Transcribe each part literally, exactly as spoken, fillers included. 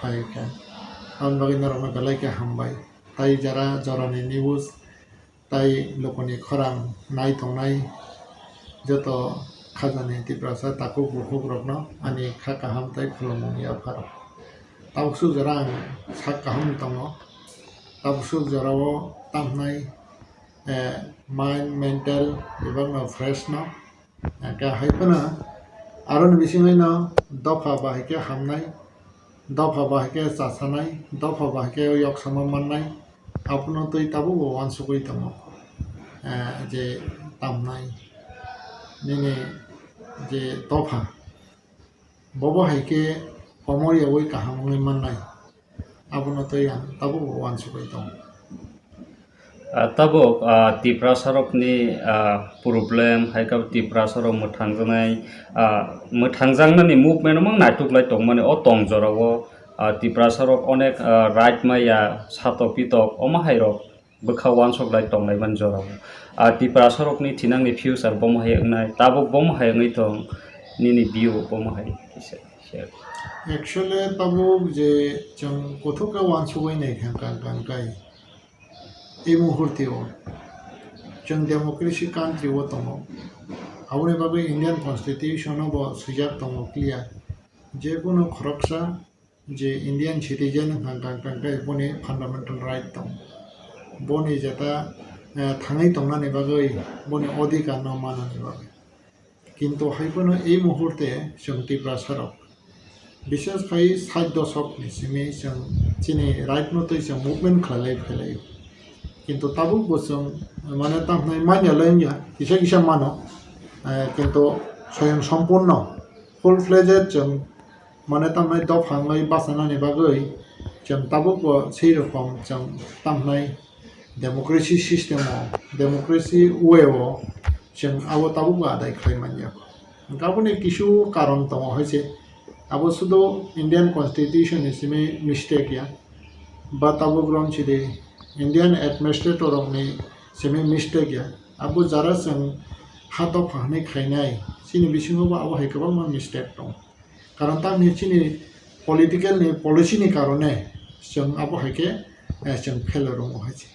phai kha. Aboni bagwi norokno belai khe hambai. Tai jara jorani news tai lukuni khorang nai tongnai joto khajani Tiprasa takhuk bukhukrokno ani kha kaham tei khulumung yapharo. Tabuk suk jora ang sak kaham tongo. Tabuk suk jorao tamhnai, eh, mind, mental bebakno fresh no. Hingkhe hai phano aroni bisingwino dopha bahai khe hamnai, dopha bahai khe chasanai, dopha bahai khe yok sama mannai, abono twi tabukbo uansugwi tongo, eh, je tamnai nini je dopha, bobo hai khe komor yaui kaham wngwi mannai, abono twi ang tabukbo uansugwi tongo. Ah, tabuk, ah, Tiprasarokni, ah, problem, hai khe Tiprasarok mwthangjaknai, ah, mwthangjaknani movement-o mang naituk lai tongmani o tong jorao, ah, Tiprasarok onek, ah, right maya, satok pitok, omo hairok bwkha uansuk lai tonglaimani jorao. Ah, Tiprasarokni thinangni future bomo hai wngnai, tabuk bomo hai wngwi tong, nini view bomo hai kisa share. Actually, tabuk je chwng kuthuk khe uansugwi naikha kang kang kai. Ei muhurte o chwng democracy country o tongo. Aboni bagwi Indian Constitution o bo swijak tongo clear. Je kunu khoroksa je Indian citizen wngkha kang kang khe boni fundamental right tongo. Boni jeta, eh, thangwi tongnani bagwi boni odhikar no manani bagwi. Kintu hai phano ei muhurte chwng Tiprasarok, bishes khai sait doshok ni simi chwng chini right no twi chwng movement khlailai phailaio. Kintu tabuk bo chwng mane tamhnai manya lai wngya, kisa kisa mano, eh, kintu soyong sompurno full fledged chwng mane tamhnai dopha wngwi bachanani bagwi chwng tabuk bo sei rokom chwng tamhnai democracy system o, democracy way o chwng abo tabuk bo adai khlai manya. Hwnkhe aboni kisu karon tongo hai se, abo sudu Indian Constitution ni simi mistake ya, ba tabuk rom chidi Indian administrator rok ni simi mistake ya, abo jara chwng ha dopha hwnwi khainai chini bisingo bo abo hai kwbangma mistake tongo. Karon tamni chini political ni policy ni karone chwng abo hai khe, eh, chwng failure wngo hai se.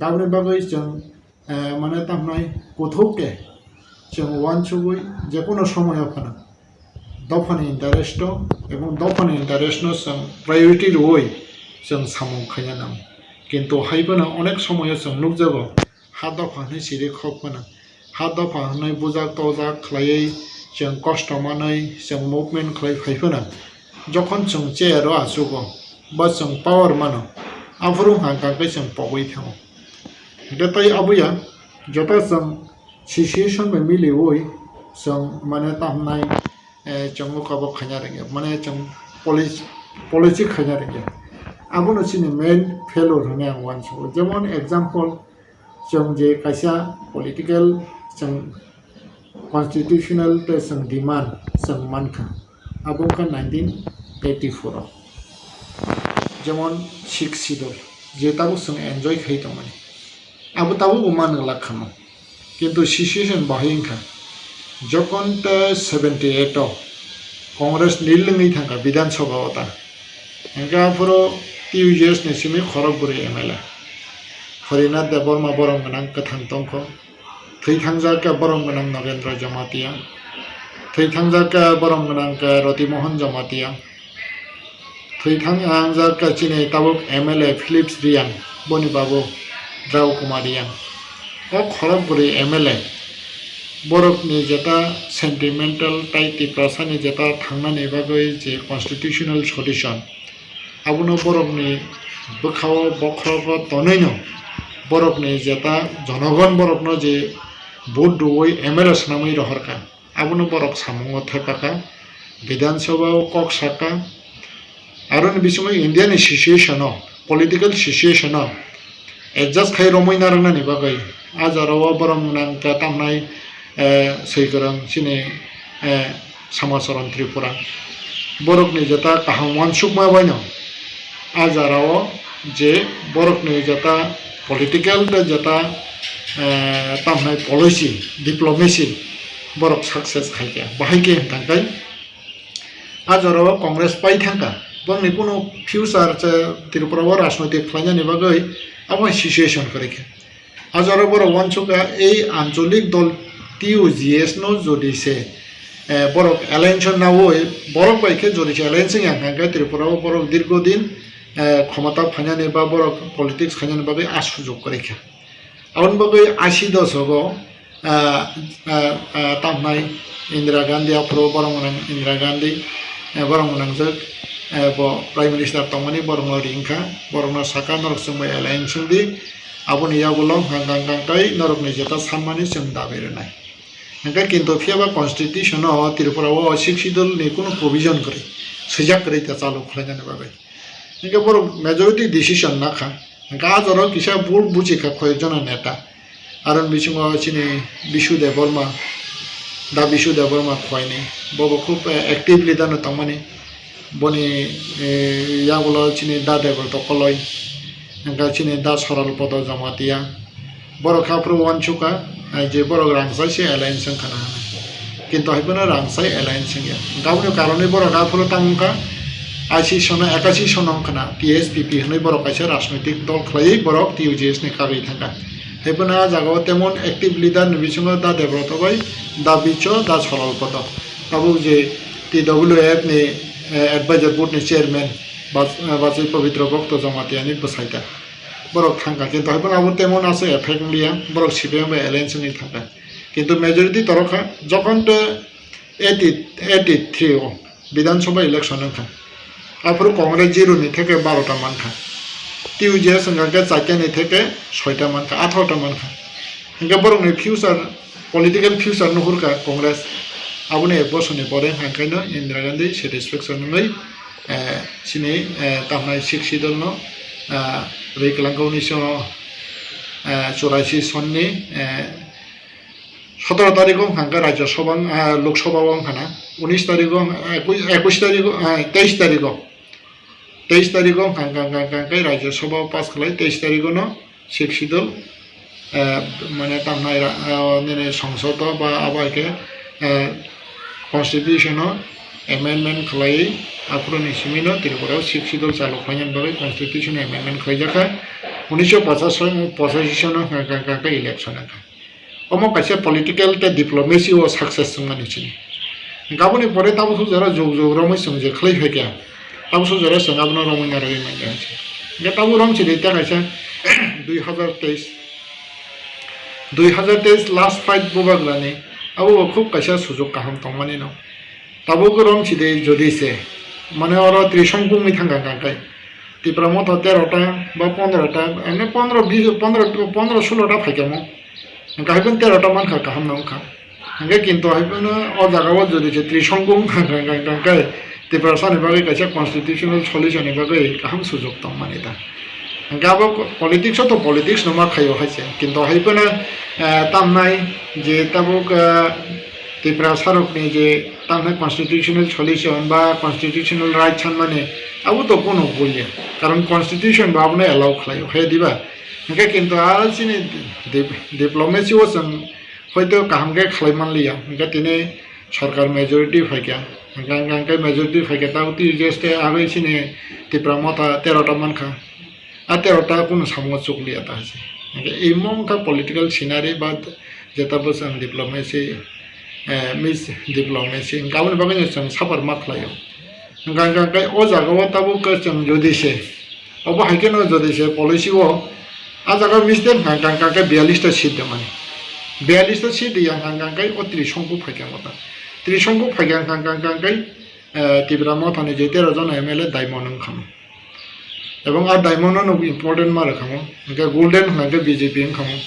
Aboni bagwi chwng, eh, mane tamhnai kuthuk khe chwng uansugwi jekunu somoyo phano dophani interest o ebong dophani interest no chwng priority rwui chwng samung khaina nango. Kintu hai phano onek somoyo chwng nukjago, ha dopha hwnwi siri khok phano, ha dopha hwnwi bujak tojak khlaiwi chwng kosto manwi chwng movement khlai phai phano, jokhon chwng chair o achugo ba chwng power mano, aphuru hangkang khe chwng pogwi thango. Hwnkhe tei abuya joto chwng situation bai miliwi chwng mane tamhnai, eh, chwng ukabo khaina rwngya, mane chwng policy, policy khaina rwngya. Abono chini main failure hwnwi ang uansugo. Jemon example, chwng je kaisa political chwng constitutional tei chwng demand chwng mankha, abo wngkha nineteen eighty-four o, jemon Sixth Schedule, je tabuk chwng enjoy khai tongmani, abo tabukbo man glak khamo, kintu situation bahai wngkha. Jokon ta seventy eight o Congress nil wngwi thangkha Bidhan Sabha o ta, hingkhe aphuru T U J S ni simi khorok bwrwi M L A, Harinath Debbarma borom gwnang kwthang tongkho, thwi thangjak khe borom gwnang Nagendra Jamatia, thwi thangjak khe borom gwnang khe Roti Mohan Jamatia, thwi thangjak khe chini tabuk M L A Philips Reang, boni babu Drau Kumar Reang. O khorok bwrwi M L A borokni jeta sentimental tai Tiprasani jeta thangnani bagwi je constitutional solution, abono borokni bwkhao bokhorogo tonwino borokni jeta jonogon borokno je vote rwui M L A swnamwi rohorkha, abono borok samungo thepakha, Bidhan Sabha o kok sakha. Aroni bisingo India ni situation o, political situation o adjust khai romwi narwknani bagwi a jora o borom gwnang khe tamnai, eh, swi kwrwng chini, eh, Samacharan Tripura. Borokni jeta kaham uansukma baino a jora o je borokni jeta political tei jeta, eh, tamhnai policy, diplomacy borok success khai kha. Bahai khe hwnkha khe a jora o Congress pai thangkha, Bongni kunu future se Tripura o rajnoitik khlainani bagwi abo hai situation kwrwi kha. A jora borok uansukha ei ancholik dol T U G S no jodi se, eh, borok alliance nawi borok bai khe jodi se alliance wngya hwnkhe Tripura o borok dirgo din, eh, khomota phainani ba borok politics khainani bagwi a sujok kwrwi kha. Aboni bagwi ashi dosogo, ah, ah, ah, tamhnai Indira Gandhi, aphuru borok gwnang Indira Gandhi, eh, borok gwnangjak, eh, bo Prime Minister tongmani borokno ringkha, borokno sakha norok chwngbai alliance wngdi, aboni yagulo hwnkha hwnkha hwnkha tei norokni jeta sanmani chwng dabi rwnai. Hwnkhe kintu phiyaba constitution o Tripura o Sixth Schedule ni kunu provision kwrwi, swijak kwrwi ta chalu khlainani bagwi. Hwnkhe borok majority decision nakha. Hwnkhe a jorao kisa bul buchikha koyekjona neta. Aroni bisingo chini Bishu Debbarma, Da Bishu Debbarma khoini. Bobo khub, eh, active leader no tongmani. Boni, eh, yagulo chini Da Debrata Koloi. Hwnkhe chini Da Saral Pada Jamatia. Borok khe aphuru uansukha, eh, je borok rangchak se alliance wngkha na hinwi. Kintu hai phano rangchak alliance wngya. Hwnkhe aboni karonwi borok aphuru tamo wngkha, ashi sono, ekashi sono wngkha na T S P P hinwi borok kaisa rajnoitik dol khlaiwi borok T U G S ni kagwi thangkha. Hai phano a jagao temon active leader ni bisingo Da Debrata bai, Da Bicho, Da Saral Pada. Tabuk je T W F ni, eh, advisor board ni chairman Bas-, eh, Bachai Pabitra Bhakta Jamatia ni bwsai ta. Borok thangkha, kintu hai phano abo temon aswk effect wngya, borok C P M bai alliance wngwi thangkha. Kintu majority torokha, jokhon to eighty, eighty three o Bidhan Sabha election wngkha, aphuru Congress zero ni theke baro ta mankha, T U G S wngkha khe chaita ni theke soita mankha, atharo ta mankha. Hwnkhe borokni future, political future nuhurkha Congress. Aboni ek bosorni pore hwnkaino Indira Gandhi satisfaction wngwi, eh, chini, eh, tamhnai Sixth Schedule no, eh, rwi kwlangkha unisho, eh, churashi sonni, eh, sotoro tarikgo hwnkha khe Rajya Sabha, eh, Lok Sabha o wngkha na, unis tarikgo, eh, ekush, ekush tarikgo, eh, teis tarikgo, teis tarikgo hwnkha, hwnkha, hwnkha khe Rajya Sabha o pass khlai, teis tarikgo no Sixth Schedule, eh, mane tamnai ra-, eh, nini songsod o ba abo hai khe, eh, constitution o amendment khlaiwi aphuru ni simi no Tripura o Sixth Schedule chalu khlaina bagwi constitution amendment khlaijak kha. Unisho pochashi, pochashi sono hwnkha, hwnkha, hwnkha khe election wngkha. Omo kaisa political tei diplomacy o success wngmani chini. Hwnkhe aboni pore tabuk sujaro jug jug romwi chwng je khlai phaikha, tabuk sujaro chwng abono romwi narwgwi manya. Hwnkhe tabuk romchidi ta kaisa dui hazar teis, dui hazar teis last fight bubagrani, abo bo khub kaisa sujok kaham tongmani no. Tabuk romchidi jodi se, mane oro trisongkungni thangkha hwnkha khe. Tipra motha tero ta ba pondro ta, ene pondro, bis, pondro, pondro, sulo ta phaikha mo. Hwnkha hai phano tero ta mankha, kaham no wngkha. Hwnkhe kintu hai phano o jaga o jodi se trisongkung hwnkha, hwnkha, hwnkha khe Tiprasa ni bagwi kaisa constitutional solution ni bagwi kaham sujok tongmani ta. Hwnkhe abo politics o to politics no ma khaio hai se. Kintu hai phano, eh, tamnai je tabuk, eh, Tiprasa rokni je tamnai constitutional solution ba constitutional right sanmani abo to bono bulia. Karon constitution bo abono allow khlaio, hai diba? Hwnkhe kintu a chini dip-, diplomacy o chwng hoito kaham khe khlai manliya. Hwnkhe tini sorkar majority phaikha. Hwnkhe, hwnkhe majority phaikha, tabuk twi just agwi chini Tipra motha tero ta mankha. A tero ta kunu samungo chukliya ta hai se. Hwnkhe imo wngkha political scenery ba jeta bwswng diplomacy, eh, mis diplomacy. Hwnkhe aboni bagwino chwng suffer ma khlaio. Hwnkha, hwnkha khe o jaga o tabuk khe chwng jodi se, obo hai kheno jodi se policy o, a jaga mistake hwnkha, hwnkha khe biyallis ta seat de mani. Biyallis ta seat de yang hwnkha khe o trisongkung phaikha mo ta. Trisongkung phaikha hwnkha, hwnkha khe, eh, Tipra mothani je tero jon M L A daimon wngkha mo. Ebong a diamond no nugo important ma rwkha mo. Hwnkhe golden hwnkha khe B J P wngkha mo.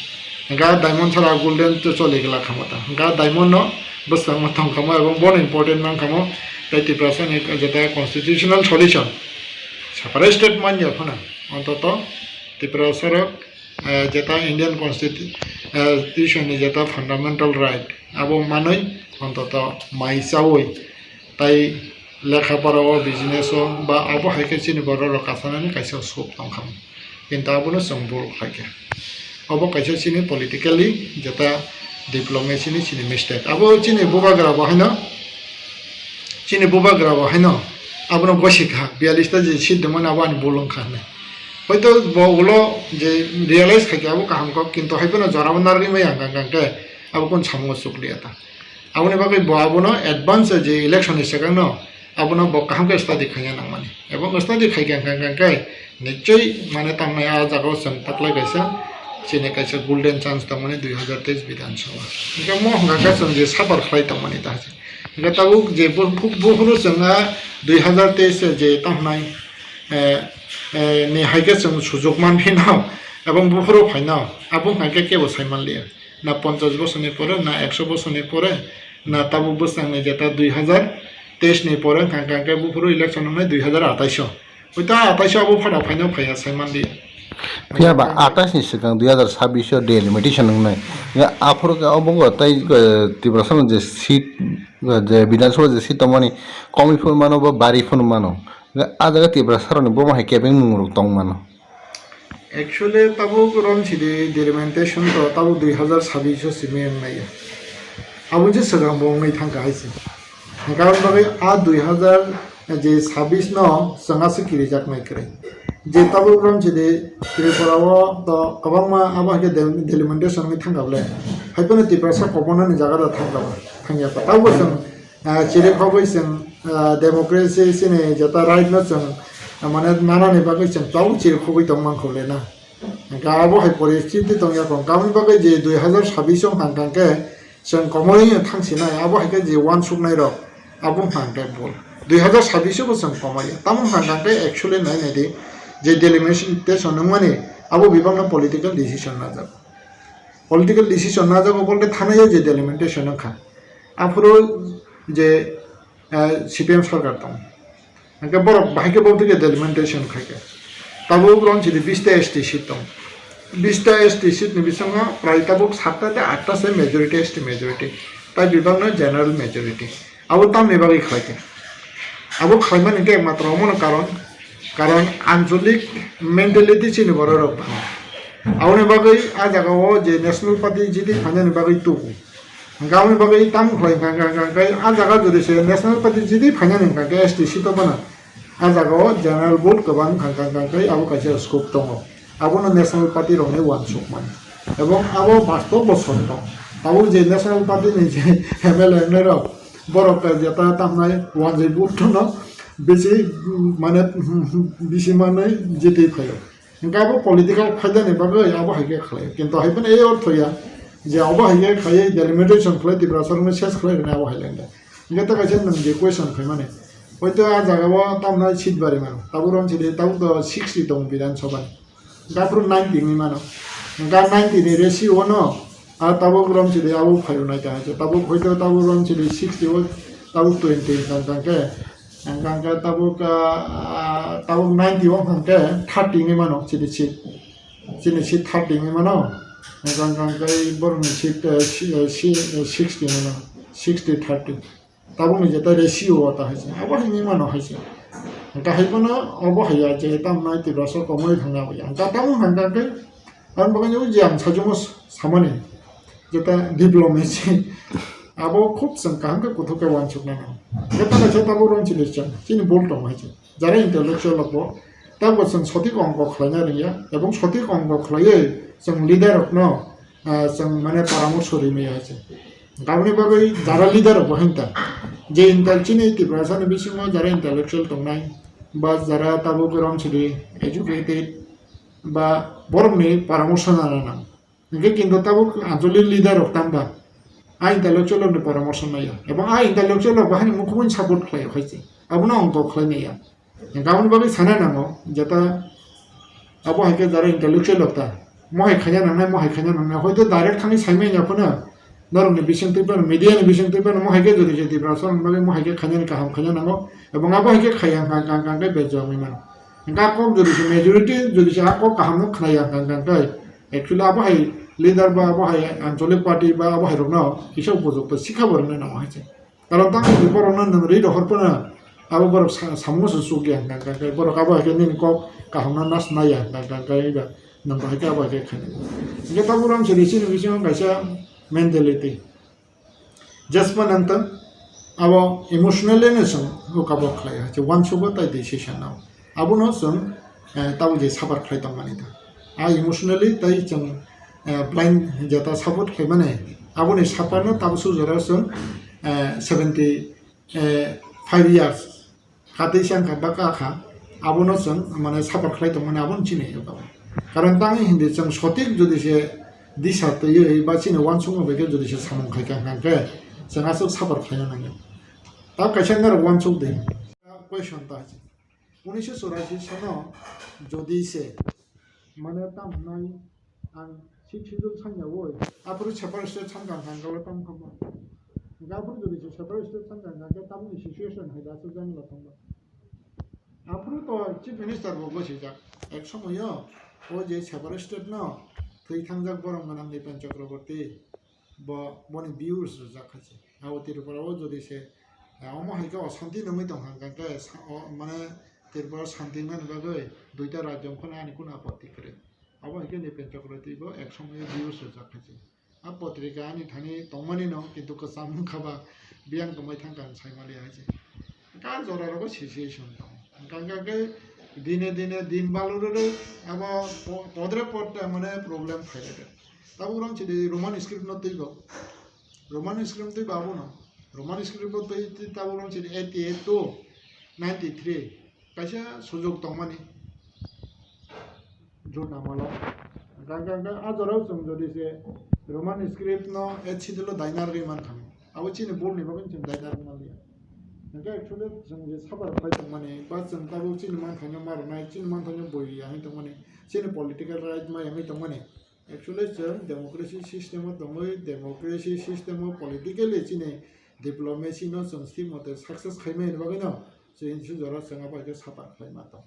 Hwnkhe a diamond sara golden to choli glak kha mo ta. Hwnkhe a diamond no bwskango tong kha mo ebong bono important man kha mo. Tei Tiprasa ni jeta constitutional solution separate state man ya phano ontoto Tiprasa rok, eh, jeta Indian constitu-, eh, constitution ni jeta fundamental right abo manwi ontoto mai chawi tai lekha pora o, business o, ba abo hai khe chini borok rok kasanani kaisa scope tong kha. Kintu abono chwng bul khlai kha. Obo kaisa chini politically jeta diplomacy ni chini mistake. Abo chini bubagra bo haino, chini bubagra bo haino, Abono gosik kha, biyalista je seat dongmani abo ani bul wngkha hinwi. Hoito bo ulo je realize khaikhe abo kaham kok, kintu haiphano jorabo narwgwi maya hwnkha hwnkha khe abo kunu samungo chukliya ta. Aboni bagwi bo abono advance je election ni swkangno abono bo kaham khe study khaina nangmani. Ebong study khaikhe hwnkha hwnkha khe nichoi mane tamnai a jagao chwng taklai kaisa chini kaisa golden chance tongmani dui hazar teis Bidhan Sabha. Hwnkhe mo hwnkha khe chwng je suffer khlai tongmani ta. Hwnkhe tabuk je bu-, bu-, buphuru chwng a dui hazar teis je tamo hwnai, eh, eh, ni hai khe chwng sujuk man phino, ebong buphuru phaino, abo hwnkha khe kebo sai manliya. Na ponchash bosorni pore, na ekso bosorni pore, na tabuk bwskango jeta dui hazar teis ni pore hwnkha hwnkha khe buphuru election wngnai dui hazar atais o. Hoi ta atais o abo phada phaino phaiya sai manliya. Phiya ba atais ni swkang dui hazar sabbish o delimitation wngnai. Ya aphuru khe obo wngkha tei, eh, Tiprasa no je seat, eh, je Bidhan Sabha je seat tongmani komwi phano mano ba bari phano mano. Ya a jaga Tiprasa rokni bomo hai kebeng mung rok tong mano. Actually tabuk rom sidi delimitation to tabuk dui hazar sabbish o simi wngnai ya. Abo je swkang bo wngwi thangkha hai se. Hwnkhe aboni bagwi a dui hazar je sabbish no chwng aswk kirijak nai kwrwi. Je tabuk rom sidi Tripura o to kwbangma abo hai khe del-, delimitation wngwi thangkha bole. Hai phano Tiprasa kobornani jaga da thangkha ba, thangya ba. Tabuk chwng, ah, chirikhogwi chwng, ah, democracy chini jeta right no chwng, ah, mane nanani bagwi chwng tabuk chirikhogwi tong mankha le na. Hwnkhe abo hai poristiti tongya kho. Hwnkhe aboni bagwi je dui hazar sabbish o hwnkha hwnkhe chwng komorwi no thangsinai, abo hai khe je uansuknai rok, abo hwnkha hwnkhe bul. Dui hazar sabbish o bo chwng komorya. Tamo hwnkha hwnkhe actually nai nai di, je delimitation wngmani, abo bebakno political decision najak. Political decision najak bo bolte thanai o je delimitation wngkha. Aphuru je, eh, C P M sarkar tong. Hwnkhe borok bahai khe bo twi delimitation khai khe. Tabuk rom sidi bista S T seat tong. Bista S T seat ni bisingo prai tabuk satta tei atta se majority S T majority. Tai bebakno general majority. Abo tamni bagwi khlai khe. Abo khlaimani hwnkhe ekmatro omono karon, karon ancholic mentality chini borok rok bang. Aboni bagwi a jaga o je national party jiti phainani bagwi tubu. Hwnkhe aboni bagwi tamo khlai hwnkha hwnkha hwnkha hwnkhe a jaga jodi se national party jiti phainani hwnkha hwnkhe S T seat o bono a jaga o general vote kwbang hwnkha hwnkha hwnkhe abo kaisa scope tongo. Abono national party rokni uansukmani. Ebong abo bastob bo sotto. Tabuk je national party ni je M L A wngnai rok borok jeta tamnai uanjwi vote no bisi, mm, mane, bisi manwi jiti phaio. Hwnkhe abo political phaidani bagwi abo hai khe khlai. Kintu hai phano ei ortho ya je abo hai khe khaiwi delimitation khlai Tiprasa rokno ses khlai rwna abo hai lengya. Hwnkhe ta kaisa nwng je question khaimani. Hoito a jaga o tamnai seat bari mano. Tabuk rom sidi tabuk to sixty tongo Bidhan Sabha ni. Hwnkhe aphuru ninety wngwi mano. Hwnkhe ninety ni ratio no a tabuk rom sidi abo phaiwi nai ta hai se. Tabuk hoito tabuk rom sidi sixty o tabuk twenty wngkha hwnkhe. Hwnkhe tabuk, ah, tabuk ninety o hwnkhe thirty wngwi mano chini seat. Chini seat thirty wngwi mano. Hwnkhe, hwnkhe borokni seat, eh, si-, eh, si-, eh, sixty wngwi mano. Sixty thirty. Tabukni jeta ratio o ta hai se. Abo hai wngwi mano hai se. Hwnkhe hai phano obo hai ya je tamnai Tiprasa komoi thangna abo ya. Hwnkhe tabuk hwnkhe Aboni bagwi nw je ang sajwkno samani, jeta diplomacy, abo khub chwng kaham khe kuthuk khe uansuknai nang. Jeta kaisa tabuk rwng chini chwng, chini bul tongo hai se. Jara intellectual rokbo tabuk chwng sotik ongko khlaina rwngya, ebong sotik ongko khlaiwi chwng leader rokno, ah, chwng mane paramorso rimaya hai se. Aboni bagwi jara leader rokbo hinta, je intel-, chini Tiprasani bisingo jara intellectual tongnai, ba jara tabuk rwng chini educated, ba borokni paramorso nana nang. Hingke kintu tabuk ancholic leader rok tangba, a intellectual rokni paramorso maya. Ebong a intellectual rok bahani mukhumui support khlai khaise. Abono ang kok khlai maya. Hingke aboni bagwi sana nango, jeta abo haike jara intellectual rok ta. Mohai khaina nangnai, mohai khaina nangnai. Hoito direct thangwi saimanya phano, norokni bising twi phano, media ni bising twi phano, mohai khe jodi je Tiprasa rokni bagwi mohai khe khainani kaham khaina nango. Ebong abo haike khaiya hang hang hang hang khe bejak wngwi mano. Hingke a kok jodi se majority, jodi se a kok kaham no khnaya hang hang khe, actually abo hai leader ba abo hai ancholic party ba abo hai rokno kisa upojukto sikha bo rwna nango hai se. Karon tamo ni borok no nwng ri rohor phano abo borok sa-, samung se chukya hang hang khe borok abo hai khe nini kok kaham no nas naya hang hang khe nwng bo hai khe abo hai khe khainai. Hingke tabuk rang se risi ni bisingo kaisa mentality. Jespa nang tang, Abo emotionally no chwng ukabo khlai hai, uansugo tai decision nao. Abono chwng, eh, tabuk je suffer khlai tongmani ta. A emotionally tai chwng, eh, blind jeta support khlaimani, aboni suffer no tabuk sujaro chwng, eh, seventy, eh, five years. Katwi chang kha ba ka kha, abono chwng mane suffer khlai tongmani abono chini. Karon tangwi hindi chwng sotik jodi se disa twiwi ba chini uansukma bai khe jodi se samung khai kha hwnkhe chwng aswk suffer khlaina nangya. Ta kaisa norok uansuk di. Question ta hai se. Unisho churashi sono jodi se mane tam hwnai ang Sixth Schedule sanya woi, aphuru separate state sangkang kha, hwnkhe tam kha ba. Hwnkhe aphuru jodi se separate state sangkang kha, hwnkhe tamoni situation hai da aswk jani la thangba. Aphuru to Chief Minister bo gosijak. Ek somoyo o je separate state no thwi thangjak borok gwnang Nipen Chakraborty, bo, boni views rwjak kha se. Abo Tripura o jodi se, eh, omo hai khe osanti nungwi tong kha, hwnkhe sa-, o, mane Tripura o santi mani bagwi duita rajyo wngkha ani kunu apotti kwrwi. Abo hai khe Nipen Chakraborty bo ek somoyo views rwjak kha se. A potrika ani thani tongmani no, kintu kwcham wngkha ba biyang kwmai thang kha, ang sai mali hai se. Ka jora rogo situation tong. Hwnkha hwnkha khe dine dine din balurwi abo po-, podre pod mane problem phai rwdi. Tabuk rang chidi Roman script no twibo. Roman script twibo abono. Roman script bo twi, twi tabuk rang chidi eighty eight to ninety three. Kaisa sujok tongmani. Jotna malo. Hwnkha hwnkha a jorao chwng jodi se Roman script no eighth schedule o daina rwgwi mankha. Abo chini bul ni bagwi chwng daina rwgwi manliya. Hwnkhe actually chwng je suffer khlai tongmani, ba chwng tabuk chini manthai no ma rwnai, chini manthai no bui ya wngwi tongmani, chini political right ma ya wngwi tongmani. Actually chwng democracy system o tongwi, democracy system o politically chini diplomacy no chwng thik mote success khaimani bagwi no chwng sujora chwng abo hai khe suffer khlai ma tong.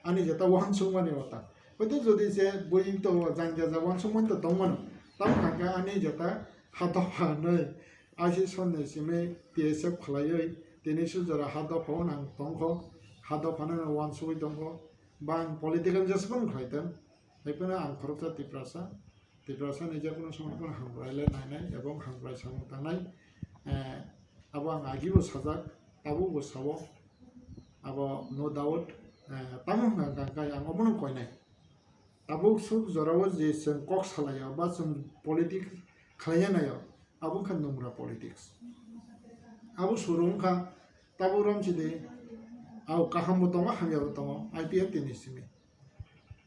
Ani jeta uansukmani ota. Hoite jodi se bui to jang jaja uansukmani to tongmano. Tam hwnkha ani jeta ha dopha hwnwi I C sonni simi T S F khlaiwi tini sujora ha dopha o nang tongkho. Ha dopha no uansugwi tongkho. Ba ang political jeswng khlai tong. Hai phano ang khoroksa Tiprasa. Tiprasa ni je kono somoi phano hamkrai le nainai ebong hamkrai samung tangnai, eh, abo ang agibo sajak, tabukbo sao, abo no doubt, eh, tamo hwnka hwnka khe ang obono koinai. Tabuk suk jorao je chwng kok salaio ba chwng politics khlaiya naio, abo wngkha nungra politics. Abo suru wngkha tabuk romsidi, abo kahambo tongo, hamyabo tongo, I P F T ni simi.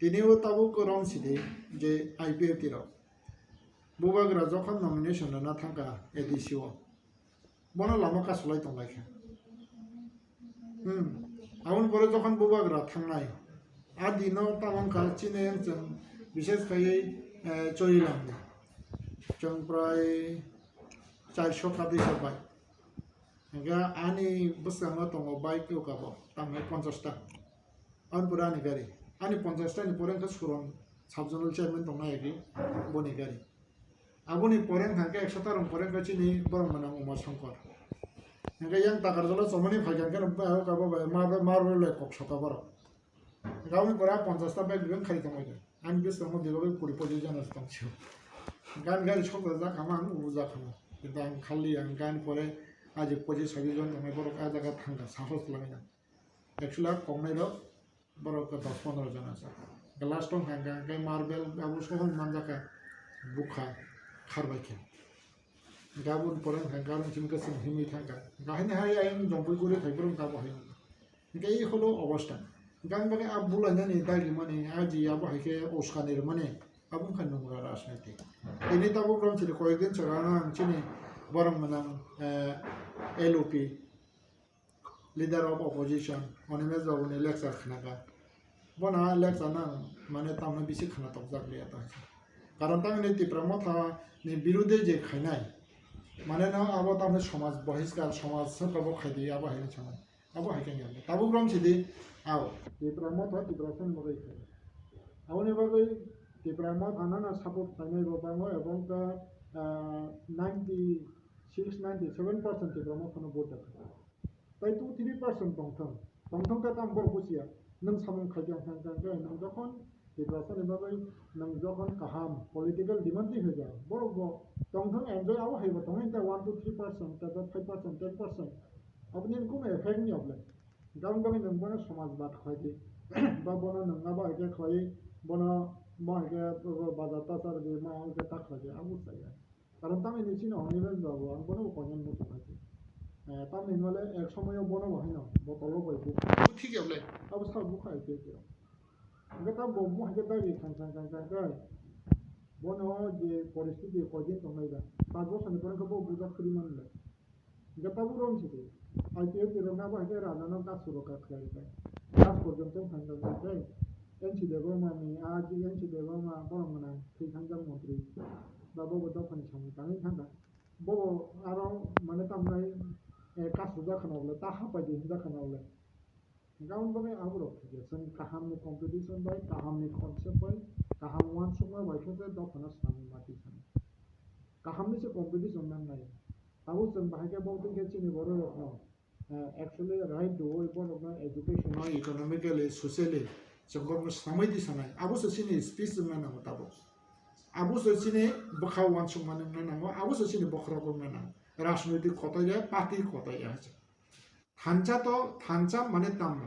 Tini o tabuk romsidi je I P F T rok. Bubagra jokhon nomination rwna thangkha A D C o, bono lama kasulai tonglaikha. Hmm. Aboni pore jokhon Bubagra thangnai, a dino tamo wngkha chini chwng bishes khaiwi, eh, Chorilamni. Chwng prai charso kadisa bai. Hingkhe ani bwskango tongo bike kebo, tamni ponchash ta. Aboni pore ani gari. Ani ponchash ta ni pore wngkha Suron sub-zonal chairman tongna agi boni gari. Aboni pore wngkha khe ekso ta rong pore wngkha chini borok mwnang Uma Shankar. Hingkhe yang Takarjala chomani phaikha khe no bai o kabo bai ma, ma rwlai kok sota borok. Hingkhe aboni pore a ponchash ta bike rwng khari tonglaikha. Ani bwskango bebagwi kuri pochis jona se tongphio. Hingkhe ani gari sokjak jak hama ang ubu jak hama. Kintu ang khali ang ani pore aji pochis sabis jon tongnai borok a jaga thangkha sahos twlangwi na. Actually a koknai rok borok dos pondro jona se. Glass tong hang hang khe marble abo sohon manjakha bukha kharbaikhe. Hingkhe aboni pore hang hang khe aroni simi kwchwng himwi thangkha. Hingkhe haino hai ayang jongpui guri phai borok abo hai wngkha. Hingkhe ei holo obostha. Hingkhe ang bagwi a bulainani dagimani a ji abo hai khe uskani rwmani abo wngkha nungra rajniti. Tini tabuk romsiri koyekdin swkang ang chini borok mwnang, eh, L O P. Leader of Opposition, Animesh Babu ni lecture khna kha. Bono a lecture no ang mane tamno bisi khna tokjak liya ta. Karon tamni Tipra Motha ni birude je khainai, mane no abo tamni somaj bohiskar, somaj sokabo khaidi abo hai wngwi sanai. Abo hai khe wngya. Tabuk rom sidi, ao, Tipra Motha, Tipra Sen bagwi khai. Aboni bagwi Tipra Motha no no support khainai bo bango, ebong khe, ah, ninety six, ninety seven percent Tipra Motha no vote rwkha. Tai two three percent tongthwng. Tongthwng khe tamo borok buchiya. Nwng samung khaikha hwnkha hwnkhe nwng jokhon Tiprasani bagwi nwng jokhon kaham political demand twi hwja, borok bo tongthok enjoy abo haibo tongo, hwnta one to three percent, tei five percent, ten percent, aboni kunu effect ni oblai. Gabang bagwi nwng bono somaj bad khlai di, ba bono nwng abo hai khe khlai, bono bo hai khe bazar ta char di, ma hai khe ta khlai di, abo chaya. Karon tamni chini hwnwi bai ba bo ang bono bo koinani muchung hai se. Eh, tamni hwnle ek somoyo bono bo haino botolo bai bukha. Bo thik ya bole, abo sa bukha hai se. Hingke ta bo mo hai khe dagi khang khang khang khang khai. Bono je poristiti koidin tongnai ba. Panch bosor ni pore khe bo bujak khri man le. Hingke tabuk rong se de. I P F ni rong abo hai khe rana no kasu rok kha khlai kha. Last porjonto thang thang khai. N C Debbarma ni, a, N C Debbarma borok gwnang thwi thangjak montri. Ba bo bo dophani samung tangwi thangkha. Bo bo aro mane tamnai, eh, kasujak khna bole, ta hapai di hinjak khna bole. Hingke aboni bagwi aborok thikya, chwng kahamni competition bai, kahamni concept bai, kaham uansukma bai khe se dophano swnamwi mati sano. Kahamni se competition nangnai. Tabuk chwng bahai khe bo twi khe chini borok rokno, eh, actually right dooi borokno education o, economically, socially chwng borokno swnamwi di sanai. Abo se chini speech wngna nango tabuk. Abo se chini bwkha uansukmani wngna nango, abo se chini bokhorok wngna nango. Rajnoitik kotoya, party kotoya hai se. Thansa to, thansa mane tamo?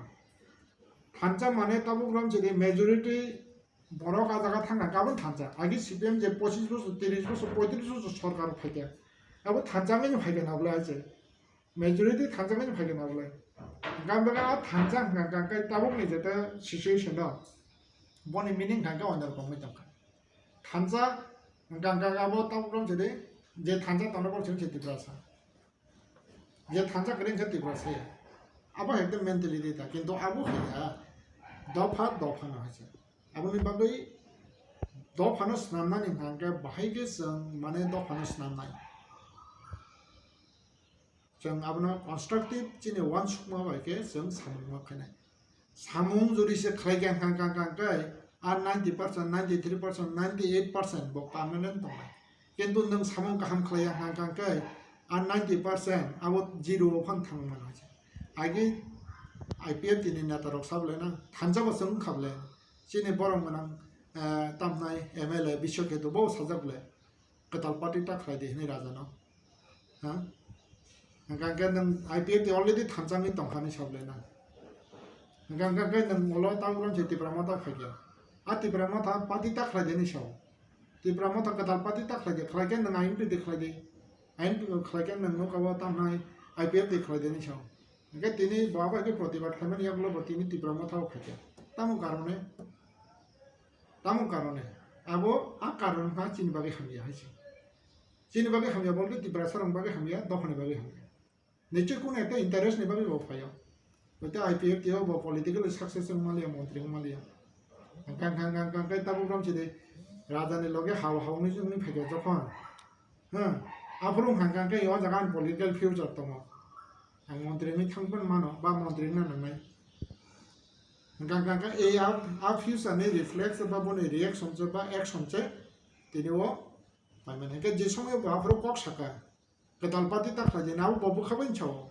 Thansa mane tabuk rom chede majority borok a jaga thangkha, kabon thansa. Agi C P M je pochis bosor, tiris bosor, poitris bosor sorkar phaikha. Abo thansa wngwi phaikha na bwlai se. Majority thansa wngwi phaikha na bwlai. Gam baga a thansa hwnkha hwnkha khe tabuk ni jeta situation no. Boni meaning hwnkha khe onno rokom wngwi tongkha. Thansa hwnkha hwnkha khe abo tabuk rom chede, je thansa tongo bor chini se Tiprasa. Je thansa kwrwi wngkha Tiprasa ya. Abo hai khe mentality ta, kintu abo hai ya. Dopha, dopha no hai se. Aboni bagwi dophano swnamnani hwnkha hwnkhe bahai khe chwng mane dophano swnamnai. Chwng abono constructive chini uansukma bai khe chwng samung ma khainai. Samung jodi se khlai khe hwnkha hwnkha hwnkha hwnkhe a ninety percent, ninety three percent, ninety eight percent bo permanent tongnai. Kintu nwng samung kaham khlai ya hwnkha hwnkha hwnkhe a ninety percent abo zero o phan thang mano hai se. Agi I P F T ni neta rok sabo le na thansa bo chwng wngkha bole. Chini borok gwnang, eh, tamnai M L A Biswa Ketu bo sajak le kwtal party ta khlai di hinwi raja no. Ha? Hwnkha hwnkhe nwng I P F T already thansa wngwi tongkha hinwi sabo le na. Hwnkha hwnkhe nwng ulo ta ulo se Tipra Motha phaikha. A Tipra Motha party ta khlai di hinwi sao. Tipra Motha kwtal party ta khlai di, khlai khe nwng I N P T khlai di. I N P T khlai khe nwng nukha o tamnai I P F T khlai di hinwi sao. Hwnkhe tini bo abo hai khe protibad khlaimani yagulo bo tini Tipra Motha o phaikha. Tamo karone? Tamo karone? Abo a karon wngkha chini bagwi hamya hai se. Chini bagwi hamya bolte Tiprasa rok bagwi hamya, dophani bagwi hamya. Nichoi kunu ekta interest ni bagwi bo phaio. Hwnkhe I P F T o bo politically success wngmaliya, montri wngmaliya. Hwnkha hwnkha hwnkha hwnkha khe tabuk romchide raja ni loge hao hao wngwi wngwi phaikha jokhon. Hmm. Aphuru hwnkha hwnkha khe o jaga ani political future tongo. Ang montri wngwi thang phano mano, ba montri wngna nangnai. Hwnkha hwnkha khe e a, a future ni reflex ba boni reaction se ba action se tini o paimani. Hwnkhe je somoyo bo aphuru kok saka. Kwtal party ta khlai di, nabo bo bwkha bai sao,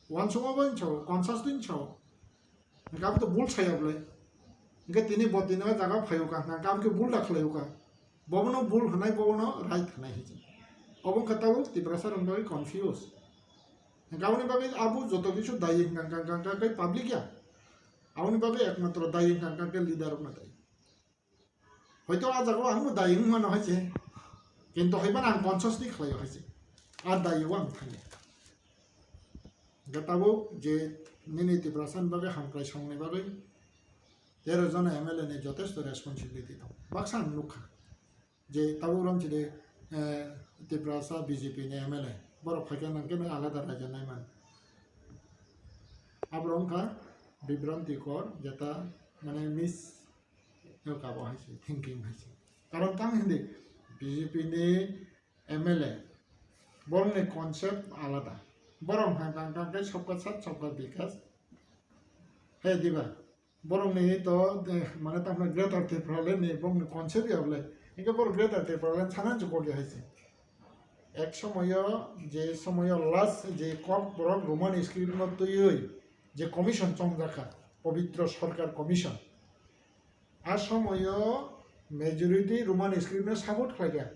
uansukma bai sao, conscious twi sao. Hwnkhe abo to bul saya bwlai. Hwnkhe tini bo tini o jaga phai o kha, hwnkhe abo khe bul da khlai o kha. Bobono bul hwnai, bobono right hwnai hinwi. Obo wngkha tabuk Tiprasa rokni bagwi confuse. Hwnkhe aboni bagwi abo joto kisu dayi hwnkha hwnkha hwnkha khe public ya. Aboni bagwi ekmatro dayi hwnkha hwnkha khe leader rokno dayi. Hoito a jagao ang bo dayi wng mano hai se, kintu hai phano ang consciously khlai o hai se, a dayi o ang thangya. Hwnkhe tabuk je nini Tiprasa ni bagwi hamkrai songni bagwi tero jona M L A ni jotesto responsibility tongo. Baksa ang nukha je tabuk romchide, eh, Tiprasa B J P ni M L A, borok phaikhe nang khe nang alada raida nai man. Aborok wngkha bibrantikor, jeta mane mis Yok abo hai se, thinking hai se. Karon tamo hindi B J P ni M L A, borokni concept alada. Borok hwnkha hwnkha khe sabka saath, sabka bikas. He diba? Borokni to, eh, mane tamo Greater Tipraland ni borokni concept ya bole. Hingke borok Greater Tipraland sana jukok ya hai se. Ek somoyo, je somoyo last je kok borok Roman script no twiwi je commission chongjak kha, Pabitra Sarkar Commission. A somoyo majority Roman script no support khlaikha.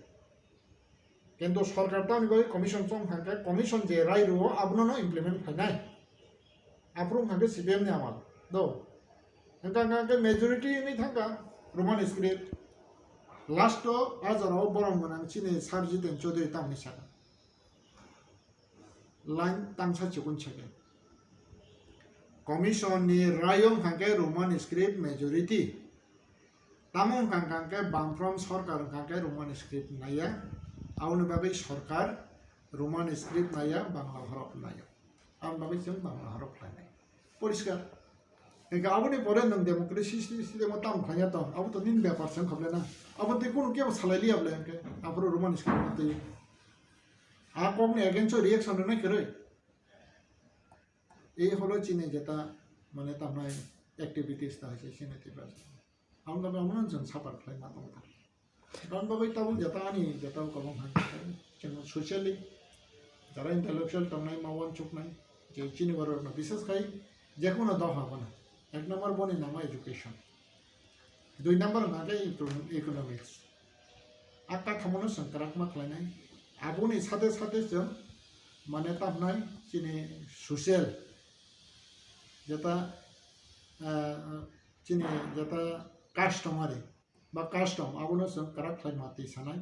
Kintu sorkar tamni bagwi commission chong thangkhe, commission je rai rwo abono no implement khlainai. Aphuru thangkhe C P M ni amal. Do. Hwnkha hwnkha khe majority wngwi thangkha Roman script. Last o a jorao borom gwnang chini Sir Jiten Chaudhary tamni saka. Line tangsa chikun second. Commission ni raiyung hwnkha khe Roman script majority. Tamo hwnkha hwnkha khe bangphrom sorkar hwnkha khe Roman script naiya. Aboni bagwi sorkar Roman script naiya, Bangla horop naiya. Aboni bagwi chwng Bangla horop khlainai. Poriskar. Hwnkhe aboni pore nwng democracy system o tamo khlaiya tong, abo to nini bepar se wngkha ble na. Abo tei kunu kebo salai liya ble hwnkhe, aphuru Roman script no twi. A kokni against o reaction rwnai kwrwi. Ei holo chini jeta, mane, tamnai activities ta hai se chini Tripura. Ang kami amono chwng suffer khlai ma tong kha. Karon bagwi tabuk jeta ani jeta kwbang hai chwng socially jara intellectual tongnai ma uansuknai je chini borok no bises khai jekunu doha bono. Ek number boni nangma education. Dui number hwnkha khe econo-, economics. A kathamono chwng kwrak ma khlainai. Aboni sate sate chwng mane tamnai chini social jeta, ah, chini jeta customary ba custom abono chwng kwrak khlai ma twi sanai.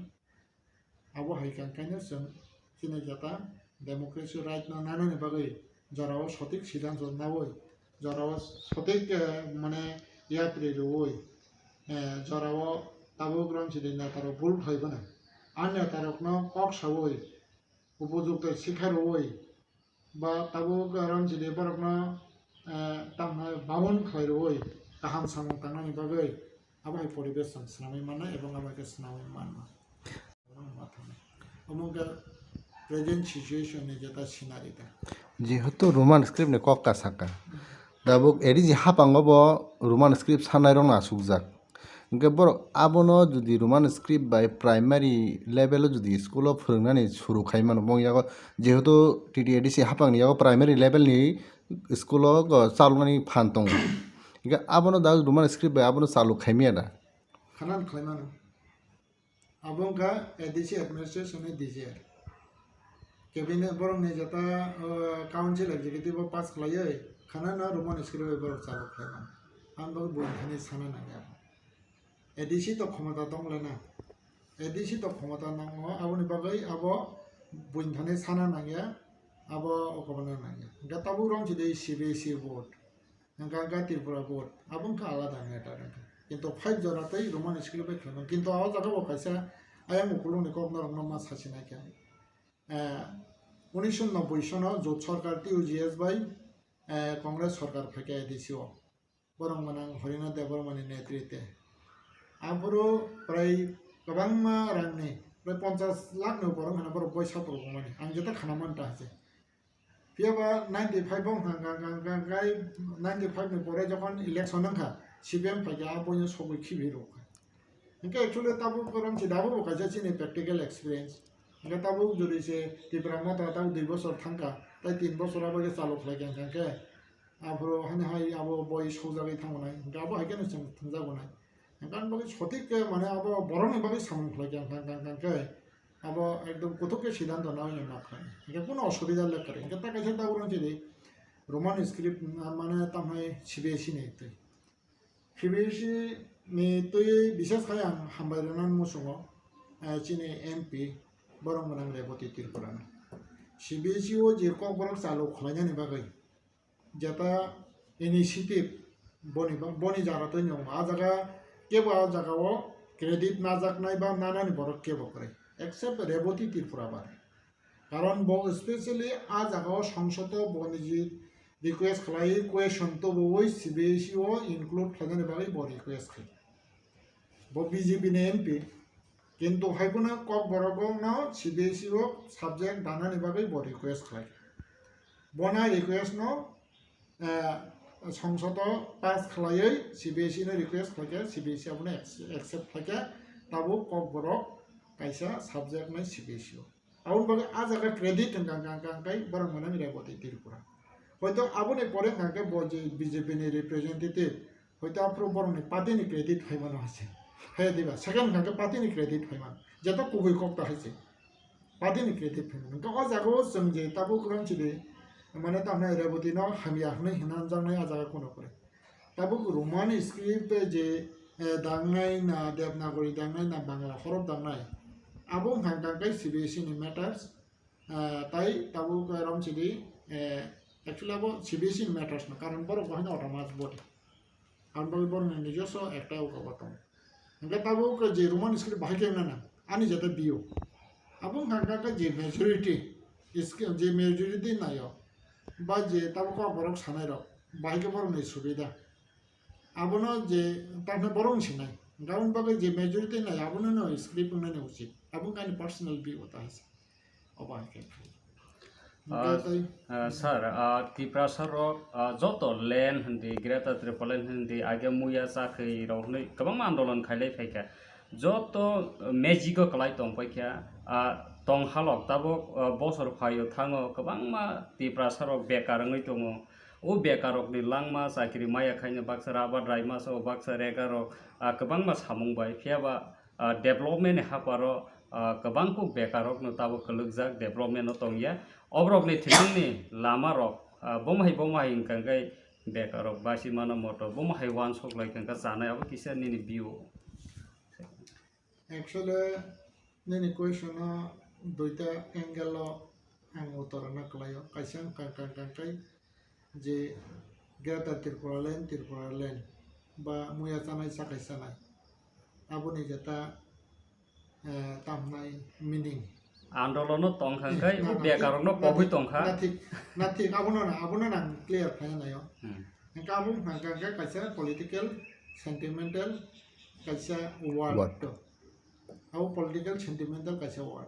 Abo hai khe hwnkhe no chwng chini jeta democracy right no nanani bagwi jorao sothik siddhanto naui, jorao sothik, eh, mane yapri rwui, eh, jorao tabuk ramchini netarok bul khlai bono. A netarokno kok saui, upojukto sikha rwui, ba tabuk ramchini borokno, eh, tamo babon khlai rwui, kaham samung tangnani bagwi abo hai poribesh chwng swnamwi mannai ebong abo hai khe swnamwi manma. Omo khe present situation ni jeta scenario ta. Jehetu Roman script ni kok ta saka. Tabuk A D C hapango bo Roman script sanai rok no asukjak. Hwnkhe borok abono jodi Roman script bai primary level o jodi school o phwrwngnani suru khai mano, bong yago jehetu T T A D C haphang ni yago primary level ni school o go chaloknani phan tongo. Hwnkhe abono da Roman script bai abono chalok khai maya da? Khanan khlai mano. Abo wngkha A D C administration ni desire. Cabinet borok ni jeta, uh, council executive o pass khlaiwi khana no Roman script bai borok chalok khlai mano. Ang bo buini thani sana nangya. A D C to khomota tong le na. A D C to khomota nango, aboni bagwi abo buini thani sana nangya, abo okomana nangya. Hwnkhe tabuk rong chidi C B S E board. Hwnkha hwnkha Tripura board, abo wngkha alada matter wngkha. Kintu five jora tei Roman script bai khlaimani. Kintu o jaga bo kaisa ayang ukulung ni kok norok no ma sasi nai kha. Eh, unisho nobboi sono Jot Sarkar T U G S bai, eh, Congress sarkar phaikha A D C o. Borok mwnang Harinath Debbarma ni netrite. Aphuru prai kwbangma rang ni, prai ponchas lakh ni upor wngkha na borok boisa rok wngmani. Ang jeta khana manta hai se. Phiya ba ninety five o hwnkha, hwnkha, hwnkha, hwnkha, ninety five ni pore jokhon election wngkha, C P M phaikha, a boino sogwi khibi rwkha. Hwnkhe actually tabuk korom se dabo bo kaisa chini practical experience. Hwnkhe tabuk jodi se Tipra Motha tabuk dui bochor thangkha, tai tin bochor abo khe chalok khlaikha hwnkhe, aphuru hani hai abo boi sokjagwi thangonai, hwnkhe abo hai kheno chwng thwngjagonai. Hwnkhe ani bagwi sotik khe mane abo borokni bagwi samung khlaikha hwnkhe, hwnkhe, hwnkhe, Abo ekdom kuthuk khe siddhanto naui no ma khlai. Hingke kuno osubida le kwrwi. Hingke ta kaisa tabuk rong chini Roman script, ah, mane tamhai C B S E ni twi. C B S E ni twi bises khai ang hambai rwna muchungo, eh, chini M P borok gwnang Reboti Tripura no. C B S E o je kokborok chalu khlainani bagwi jeta initiative boni ba-, boni jara twi nw wngo. A jaga kebo a jaga o credit najaknai ba nanani borok kebo kwrwi, except Reboti Tripura bai. Karon bo specially a jaga o songsoto boni je request khlai, question tubuwi C B S E o include khlainani bagwi bo request khai. Bo B J P ni M P, kintu hai phano kokborok no C B S E o subject danani bagwi bo request khlai. Bona request no, eh, songsodo pass khlaiwi C B S E no request khlaikha, C B S E abono ac-, accept khlaikha, tabuk kokborok kaisa subject nai C B S E o. Aboni bagwi a jaga credit hwnkha, hwnkha, hwnkha, hwnkha, borok mwnang Reboti Tripura. Hoito aboni pore hwnkha khe bo je B J P ni representative, Hoito aphuru borokni party ni credit phaimano hai se. Hai diba, second hwnkha khe party ni credit phaimano. Jeto kubui kok ta hai se. Party ni credit phaimano. Hwnkhe o jaga o chwng je tabuk romchidi, mane tamni Reboti no hamya hwnwi hwnna jaknai a jaga kuno kore. Tabuk Roman script je, eh, dangnai na Devanagari dangnai na Bangla horof dangnai. Abo hwnkha khe C B S E ni matters. Ah, tai tabuk romchidi, eh, actually abo C B S E ni matters no, karon borok bo haino autonomous body. Aboni bagwi borokni nijoswo ekta uka bo tongo. Hwnkhe tabuk je Roman script bahai khe wngna nang, ani jeta view. Abo wngkha khe je majority, is-, je majority naio, ba je tabuk kok borok sanairok, bahai khe borokni subida. Abono je tamni borok wng sinai. Hwnkhe aboni bagwi je majority nai abono no script wngnani uchit. Abo wngkha ani personal view ta hai se. Obo hai khe. Ah, Hwnkhe tei ah, sir, ah, Tiprasa rok, ah, joto land hindi, Greater Tipraland hindi, age muya chakri rok hinwi kwbangma andolon khailai phaikha. Joto, ah, magic o kwlai tongpaikha, ah, tonghalok tabuk, ah, bosor phaio thango kwbangma Tiprasa rok bekar wngwi tongo. O bekarrokni langma chakri maya khaino baksa rabar raima sao, baksa regarok, ah, kwbangma samung bai. Phiya ba, ah, development ni haparo, ah, kwbang kuk bekarrokno tabuk kwlwkjak, development o tongya. Oborokni thwimani lamarok, ah, bomo hai bomo hai wngkha khe bekarrok basi mano moto, bomo hai uansuk lai kha khe chanai, abo kisa nini view. Actually, nini question o duita angle o ang uttor rwna kwlaio. Kaisa wngkha kha kha khe je Greater Tipraland, Tipraland ba muya chanai chakhai chanai. Aboni jeta, eh, tamhnai meaning. Andolono tongkha Eh, khe na, o na, bekarokno thik, na, pobwi thik, tongkha. Na thik, na thik, abono na, abono na ang clear khlaina naio. Hmm. Hwnkhe abo wngkha khe kaisa political, sentimental, kaisa word. Word. Abo political sentimental kaisa word.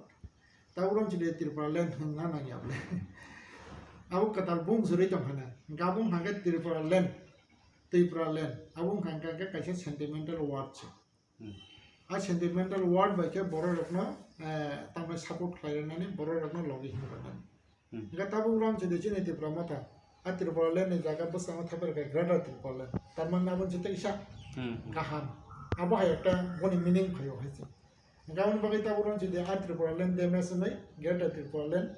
Tabuk romchidi Tipraland hwnna nangya bole. Abo kwtal bung jurui tongkha na. Hwnkhe abo wngkha khe Tipraland, Tipraland. Abo wngkha khe kaisa sentimental word se. Hmm. A sentimental word bai khe bororokno, eh, tamni support khlai rwnani, bororokno logi him rwnani. Hmm. Hwnkhe tabuk romchidi chini Tipra Motha, a Tipraland ni jaga bwskango thapar khe Greater Tipraland. Tarmani abo se teisa Hmm. kaham. Abo hai ekta boni meaning phaio hai se. Hwnkhe aboni bagwi tabuk romchidi a Tipraland damage wngwi Greater Tipraland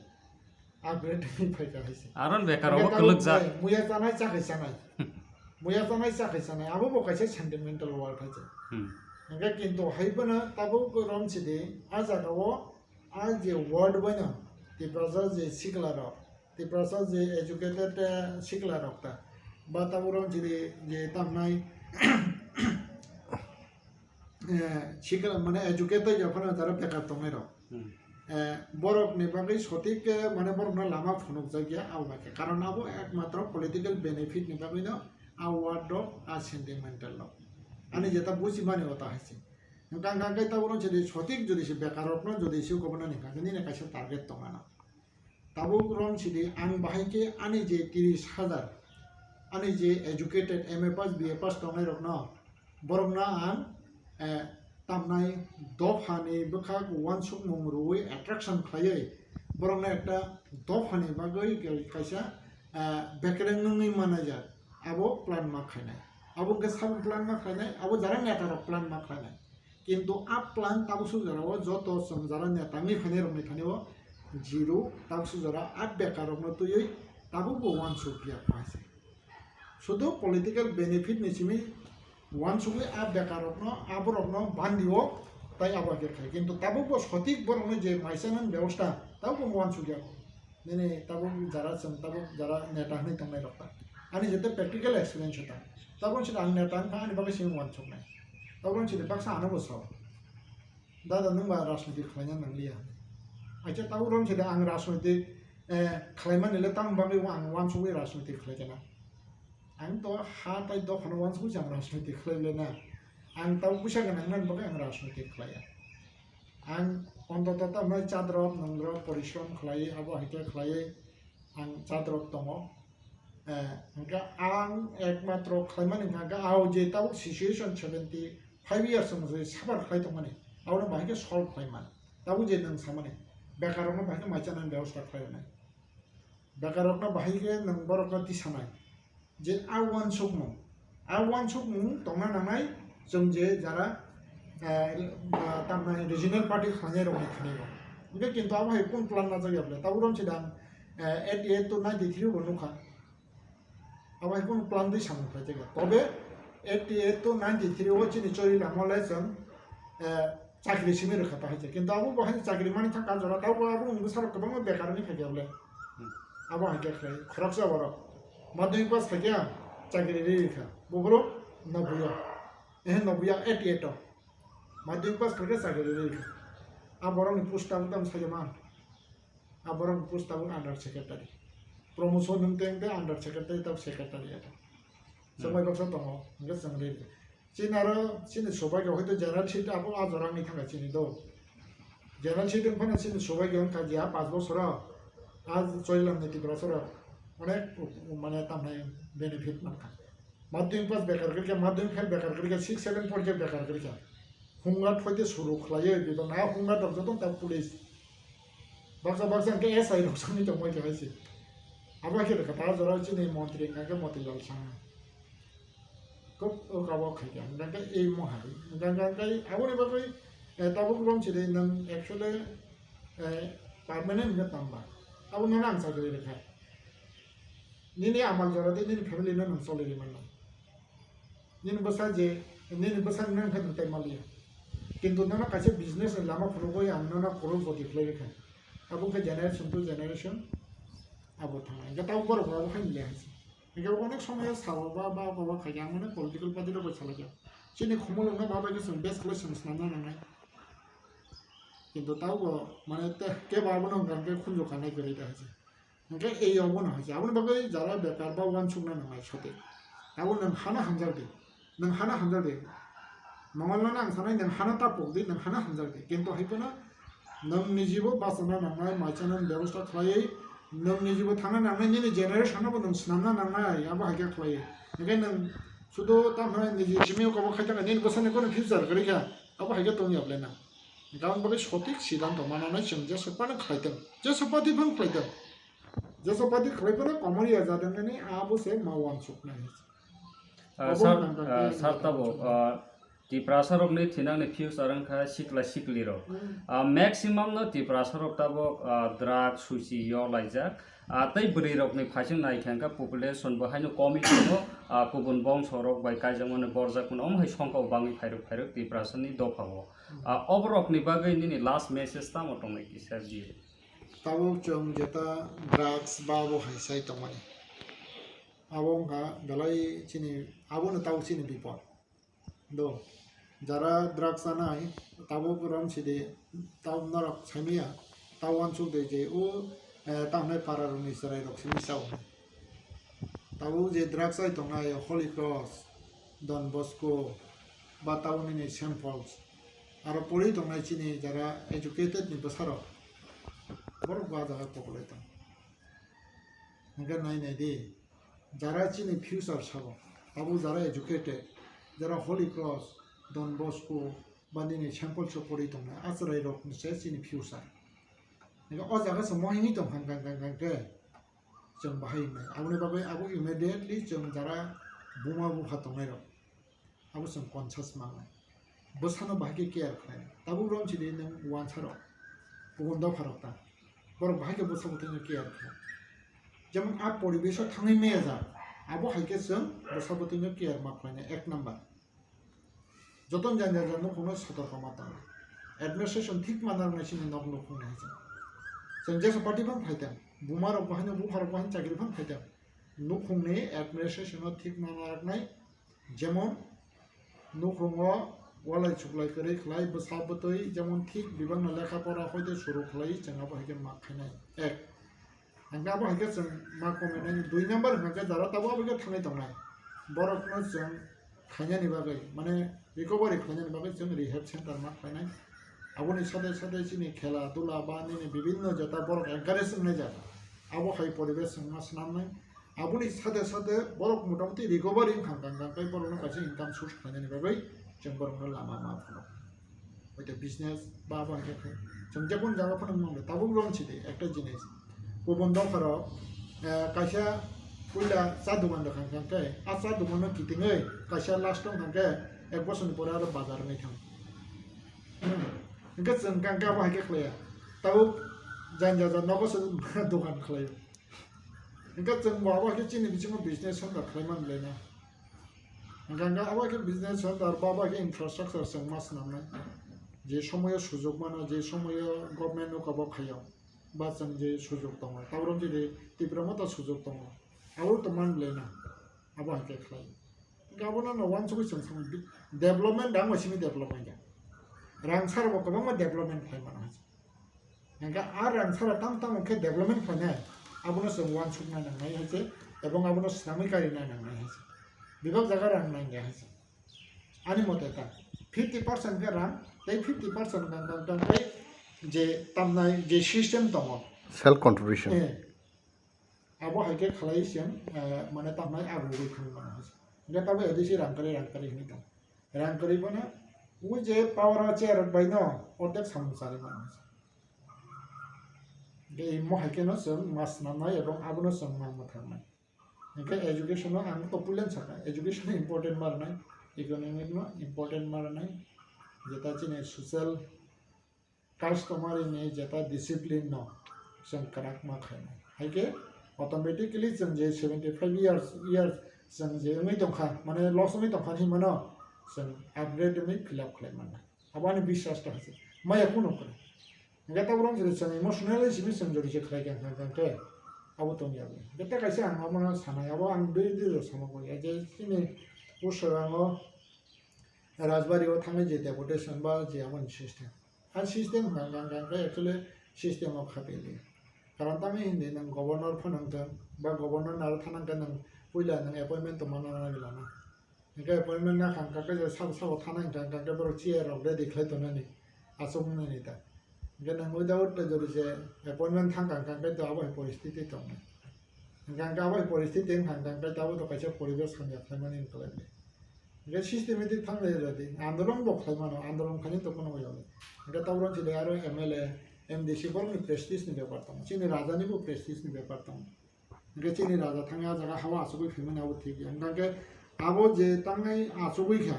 upgrade wngwi phaikha hai se. Aron bekar Hwnkhe obo tabuk kwlwkjak. Muya chanai chakhai chanai. Muya chanai chakhai chanai. Abo bo kaisa sentimental word hai se. Hmm. Hwnkhe kintu hai phano tabuk romchidi a jaga o a je word baino Tiprasa je sikla rok, Tiprasa je educated, eh, sikla rok ta, ba tabuk rok jili je tamnai, eh, sikla mane educated ya phano jara bekar tongnai rok. Hmm. Eh, borok ni bagwi sotik, eh, mane borok no lama phunuk jak ya abo bai khe. Karon abo ekmatro political benefit ni bagwi no a word rok, a sentimental rok. Ani jeta buji mani o ta hai se. Hwnkhe hwnkhe tabuk rok jili sotik jodi se bekar rok no jodi se kobonani hwnkhe nini kaisa target tong ano. Tabuk romchidi ang bahai khe ani je tiris hajar, ani je educated M A pass, B A pass tongnai rokno, borokno ang, eh, tamnai dophani bwkhak uansukmung rwui attraction khlaiwi, borokno ekta dophani bagwi kaisa, eh, bekereng wngwi manaijak, abo plan ma khlainai. Abo hwnkhe sabo plan ma khlainai, abo jara neta rok plan ma khlainai. Kintu a plan tabuk suk jora o joto chwng jara neta wngwi phainai rokni thani o zero tabuk suk jora a bekar rokno twiwi tabuk bo uansuk ya kha se. Sudu political benefit ni simi uansugwi a bekar rokno aborokno bandi o tai abo khe khai. Kintu tabuk bo sotik borokno je maisa nang bebosta tabuk bo uansuk ya kho. Nini tabuk jara chwng tabuk jara neta hinwi tongnai rok ta. Ani jete practical experience ta. Tabuk chwng ang neta wngkha ani bagwi simi uansuknai. Tabuk chwng baksa ano bo sao. Dada nwng ba rajniti khlaina nang liya. Acha tabuk rom chwng ang rajniti, eh, khlaimani le tamo bagwi ang uansugwi rajniti khlai kena. Ang to ha tai dophano uansugwi ang rajniti khlai le na. Ang tabuk puisa gwnang nani bagwi ang rajniti khlaiya. Ang ontoto tamni chadrop nongrok porishrom khlaiwi abo hai khe khlaiwi ang chadrop tongo. Eh, hwnkhe ang ekmatro khlaimani hwnkha hwnkhe ang je tabuk situation seventy five years ni je suffer khlai tongmani, abono bahai khe solve khlai man. Tabuk je nwng samani, bekarokno bahai khe mai chanani bebosta khlai rwnai. Bekarokno bahai khe nwng borokno tisanai. Je a uansukmung, A uansukmung tongna nangnai chwng je jara, eh, ba tamnai regional party khlainai rokni thani bo. Hwnkhe kintu abo hai kunu plan najak ya bole? Tabuk rom sidang, eh, eighty eight to ninety three bo nukha. Abo hai kunu plan twi samung khlai tongya. Tobe eighty eight to ninety three o chini chori lama le chwng, eh, chakri simi rwkha ta hai se. Kintu abo bo hai chakri mani thangkha jora, tabuk abo wngwi sarok kwbangma bekar wngwi phaikha bole. Hmm. Abo hai khe khlai khoroksa borok madhyamik pass khaikha chakri ri rikha. Bo borok nobuya. Eh, nobuya eighty eight o. Madhyamik pass khaikha chakri ri rikha. A borokni post tabuk tamo sai man. A borok post tabuk under secretary. Promotion wngte wngte under secretary tab secretary ata. Hmm. Chwngbai baksa tongo, hwnkhe chwng ri. Chini aro chini sobai rok hoito general seat abo a jora wngwi thangkha chini do. General seat wngphano chini sobai rok wngkha je a panch bosoro a Chorilam ni Tiprasa rok onek mane tamnai benefit mankha. Madhyamik pass bekar kwrwikha, madhyamik fail bekar kwrwikha, six seven porikha bekar kwrwikha. Home guard hoite suru khlaiwi bebak na home guard rok joto ta police. Baksa baksa hwnkhe S I rok songwi tongbai kha hai se. Abo khe rwkha ta jora chini montri hwnkha khe Motilal Sangma. Kok o kabo khaikha hwnkha khe ei mohai. Hwnkha hwnkha khe aboni bagwi, eh, tabuk rom chide nwng actually, eh, permanent hwnkhe tamba. Abo nono ang chakri rwkha. Nini amal jora tei nini family no nwng choli ri mannai. Nini bwsa je, nini bwsa nwng khe nwng tai maliya. Kintu nono kaisa business ni lama phunugwi ang nono crorepoti khlai rikha. Abo wngkha generation to generation abo thangnai. Hwnkhe tabuk borok rok abo khaini le hai se. Hwnkhe onek somoyo sao ba, ba, ba, ba khaikhe ang mane political party rok bai salaikha. Chini khumulwng no ba bai khe chwng best khlai chwng swnamna nangnai. Kintu tabuk bo mane te, kebo abono hwnkha hwnkhe khunju khanai kwrwi ta hai se. Hwnkhe ei obono hai se, aboni bagwi jara bekar ba uansukna nangnai sote. Abo nwng hano hamjak di, nwng hano hamjak di. Mongol no ang sanai nwng hano ta pok di, nwng hano hamjak di. Kintu hai phano nwng nijibo bachana nangnai, mai chana bebosta khlaiwi, nwng nijibo thangna nangnai, nini generation no bo nwng swnamna nangnai, abo hai khe khlaiwi. Hwnkhe nwng sudu tamo niji simi kabo khai tongkha, nini bwsani kono future kwrwi kha, abo hai khe tongya bole na. Hwnkhe aboni bagwi sotik sidanto mananai chwng jesa phano khlai tong, jesa party phano khlai tong. Jesa party khlai phano komori ya jadongnani abo se ma uansuknai. Ah, Obo sir, nang kha ah, khe sir, nang tabo, kha. Ah, Tiprasa rokni thinangni future wngkha sikla sikli rok. Hmm. Ah, maximum no Tiprasa rok tabok, ah, drug, suichi yo laijak. Ah, tei bwrwi rokni phaising nai khe hwnkha population bo haino komi tongo, ah, kubun bongso rok bai kaijakmani borjak mano, omo hai songkha o bangwi phairok phairok Tiprasa ni dopha o. Hmm. Ah, oborokni bagwi nini last message tamo tongnai kisa di. Tabuk chwng jeta drugs ba bo hai sai tongmani. Abo wngkha belai chini, abono tabuk chini bipod. Do, jara drugs chanai, tabuk rom sidi, tabuk norok saimaya, tabuk uansuk de je o, eh, tamhnai para rokni chwrai rok simi chao. Tabuk je drugs chai tongnai Holy Cross, Don Bosco, ba tabuk nini Saint Paul's, aro pori tongnai chini jara educated ni bwsarok, borok bo ah jaga pokolai tong. Hwnkhe nai nai di, jara chini future sabo, abo jara educated, jara Holy Cross, Don Bosco, ba nini Saint Paul's o pori tongnai, a chwrai rok se chini future. Hwnkhe o jaga se mohingwi tong kha, kha, kha, kha, khe chwng bahai wngnai. Aboni bagwi abo immediately chwng jara buma bupha tongnai rok, abo chwng conscious mangnai. Bwsano bahai khe care khlainai. Tabuk rom sidi nwng uansarok, kubun dopharok ta. Borok bahai khe bwsa bwtwino care khlai. Jemon a poribesh o thangwi maya jak, abo hai khe chwng bwsa bwtwino care ma khlainai, ek number. Joto jani jani nukhungno sotorko ma tongo. Administration thik ma narwknai chini nok nukhungni hai chwng. Chwng jesa party phano phaitang, buma rok bahai no bupha rok bahai no chakri phano phaitang. Nukhungni administration o thik ma narwknai, jemon nukhungo walai chuklai kwrwi khlai bwsa bwtwi jemon thik bibakno lekha pora hoite suru khlai chwng abo hai khe ma khainai. Ek. Hwnkhe abo hai khe chwng ma komainani. Dui number hwnkhe jara tabuk abo khe thangwi tongnai. Borokno chwng khainani bagwi, mane recovery khlainani bagwi chwng rehab center ma khlainai. Aboni sade sade chini khela dula ba nini bibinno jeta borok encourage wngnai jaga. Abo hai poribesh chwng ma swnamnai. Aboni sade sade borok motamuti recovery wngkha, hwnkha hwnkha khe borokno kaisa income source khlainani bagwi chwng borokno lama ma phunuk. Hoite business ba abo hai khe chwng jekun jaga phano wngmano tabuk rom sidi ekta jinis. Kubun dopharok, eh, kaisa Puila cha dogan rok hang khe, a cha dogan no kitingwi kaisa last wng kha khe ek bosor ni pore aro bazar wngwi thang. Hmm. Hwnkhe chwng kang khe abo hai khe khlaiya. Tabuk janja ja nogo se dogan khlaio. Hwnkhe chwng bo abo hai khe chini bisingo business center khlai man belai na. Hwnkhe abo hai khe business center ba abo hai khe infrastructure chwng ma swnamnai. Je somoyo sujok mano, je somoyo government no kabo khaio. Ba chwng je sujok tongo, tabuk je Tipra Motha sujok tongo, abo to man belai na, abo hai khe khlai. Hwnkhe abono no uansugwi chwng song development dang bai simi development ya. Rang sar bo kwbangma development khlai mano hai. Hwnkhe a rang sara tamo tamo khe development khlainai, abono chwng uansukna nangnai hai se, ebong abono swnamwi karina nangnai hai se. Bebak jaga rang nangya hai se. Ani mote ta fifty percent khe rang, tei fifty percent kang kang kang tei je tamnai je system tongo. Self contribution. Eh, abo hai khe khlai se, eh, mane tamnai abo wi thang mano hai se. Hwnkhe tabo A D C rang kwrwi, rang kwrwi hinwi tong. Rang kwrwi bono o je power o chair rok bai no ortek samung charwi mano hai se. Hwnkhe imo hai khe no chwng ma swnamnai ebong abono chwng ma mwthangnai. Hwnkhe education no ang to pulen sakha, education no important ma rwnai, economic no important ma rwnai, jeta chini social customary ni jeta discipline no chwng kwrak ma khainai. Hai khe automatically chwng je seventy five years, years chwng je wngwi tongkha, mane loss wngwi tongkha hinmano chwng upgrade wngwi fill up khlai mannai. Abo ani biswas ta hai se. Maya kuno kwrwi. Hwnkhe tabuk wng sini chwng emotionally simi chwng jori se khlai kha, hwnkhe abo tong ya. Hwnkhe tei kaisa ang abono sanai, abo ang dui dui rok sama koi. Je chini usharango Rajbari o thangwi je deputation ba je aboni system. A system hwnkha hwnkha hwnkha actually system o kha pili. Karon tamni hindi nwng governor phano wngthang ba governor naro thana hwnkhe nwng puila nwng appointment tongma nang nang lana. Hwnkhe appointment na kha hwnkha khe je sabo sabo thana hwnkha hwnkha khe borok chair rok ready khlai tongnani, achuknani ta. Hwnkhe nwng without jodi je appointment thang kha hwnkha khe to abo hai poristiti tongnai. Hwnkha hwnkhe abo hai poristiti wngkha hwnkha khe to abo to kaisa poribesh hamya khlaimani wngkha lai. Hwnkhe systematic thang lai rwdi, andolon bo khlai mano, andolon khainai to phano wngya. Hwnkhe tabuk chini aro M L A, M D C borokni prestige ni bepar tongo, chini raja ni bo prestige ni bepar tongo. Hwnkhe chini raja thangwi ah jaga hao achugwi phaimani abo thik ya. Hwnkhe abo je tangnai achugwi kha,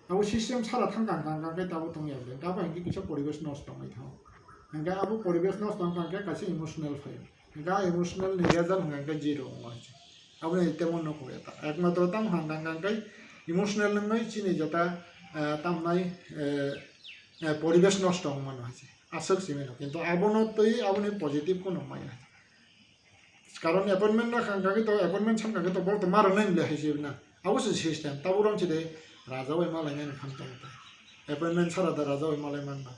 abo system sara thang kha, hwnkhe tabuk tong ya bwle. Hwnkhe abo hinkhe kisa poribesh nosto wngwi thango. Hwnkhe abo poribesh nosto wngkha hwnkhe kaisa emotional phaio. Hwnkhe ah emotional ni result hwnkhe zero wngo. Aboni temon no kok ya ta. Ekmatro tamo hwnkha hwnkhe emotional wngwi chini jeta, eh, tamnai, eh, eh, poribesh nosto wngmano hai se. Aswk simi no. Kintu abono twi aboni positive kunu maya. Karon appointment na kha hwnkhe to, appointment san hwnkhe to borok to ma rwnai le hai se na. Abo se system. Tabuk rom chide raja bai malainani khan tong ta. Appointment sara da raja bai malai man ba.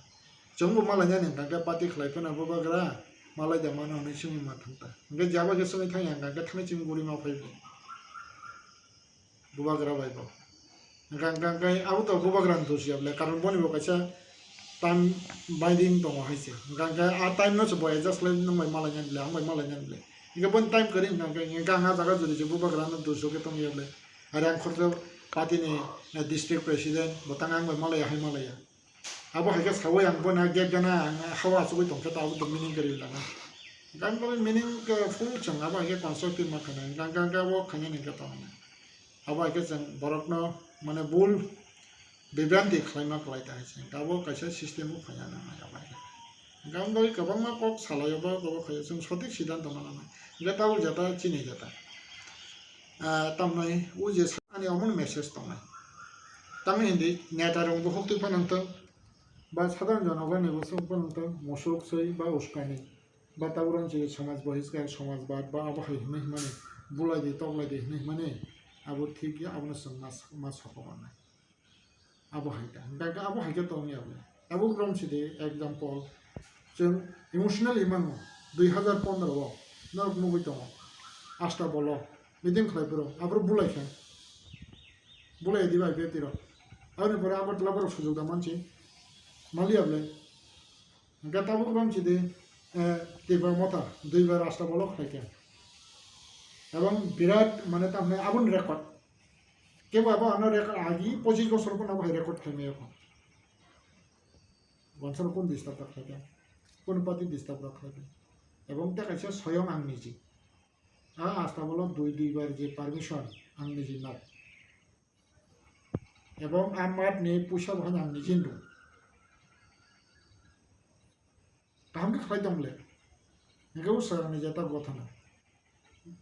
Chwngbo malainani hwnkhe party khlai phano bubagra malai da mano hwnwi swngwi ma thang ta. Hwnkhe jaba khe swngwi thang ya hwnkhe thangwi chini guri ma phai bo. Bubagra bai bo. Hwnkha hwnkha hwnkhe abo to bubagra ni doshi ya bwle, karon boni bo kaisa time binding tongo hai se. Hwnkha hwnkhe a time no se bo adjust khlai nwng bai malai nani bwle, ang bai malai nani bwle. Hwnkhe boni time kwrwi hwnkha hwnkhe, hwnkhe ang a jaga jodi se bubagra no doshi khe tong ya bwle. Are ang khoroksa party ni, eh, district president, bo tang ang bai malai ya hai malai ya. Abo hai khe saui ang bono gate gana ang hao achugui tong khe ta abo to meaning kwrwi lana. Gan bo meaning khe full chwng abo hai khe constructive ma khainai. Gan gan khe abo khainani hwnkhe tong. Abo hai khe chwng borokno mane bul bibranti khlaima kwlai ta hai se. Abo kaisa system o phaiya nangnai abo hai khe. Gan bo kwbangma kok salai abo abo khai chwng sothik siddhanto ma nangnai. Hwnkhe tabuk jeta chini jeta. Ah, tamni o je sa-, ani omono message tongnai. Tamni hindi neta rok bo huktwi phano wngthang, ba sadharon jonogon ni bo song phano wngthang, musuk swi ba uskani, ba tabuk rok je samaj bohiskar, samajbad, ba abo hai hinwi hinmani, bulai di, toklai di hinwi hinmani, abo thik ya, abono chwng ma, ma sokma nai. Abo hai khe, hwnkhe abo hai khe tong ya bwle. Tabuk rom sidi example, chwng emotional imango, dui hazar pondro o norok nugui tongo, Ashta Bolok meeting khlai phuru, aphuru bulai kha, bulai di bai beti rok, aboni pore Agartala borok sujok da mansi, maliya bwle. Hwnkhe tabuk rom sidi, eh, Tipra Motha duibar Ashta Bolok khlai kha. Ebong birat mane tamni aboni record. Kebo abo ano record agi pochis bosor phano abo hai record khlai maya kho. Wansano kun disturb rok khlai kha. Kun party disturb rok khlai kha. Ebong ta kaisa soyong ang niji. A astabolo dui dui bar je permission ang niji nai. Ebong a mat ni puisa bo ang niji nrw. Kaham khe khlai tong le. Hingke o sir ni jeta gothana.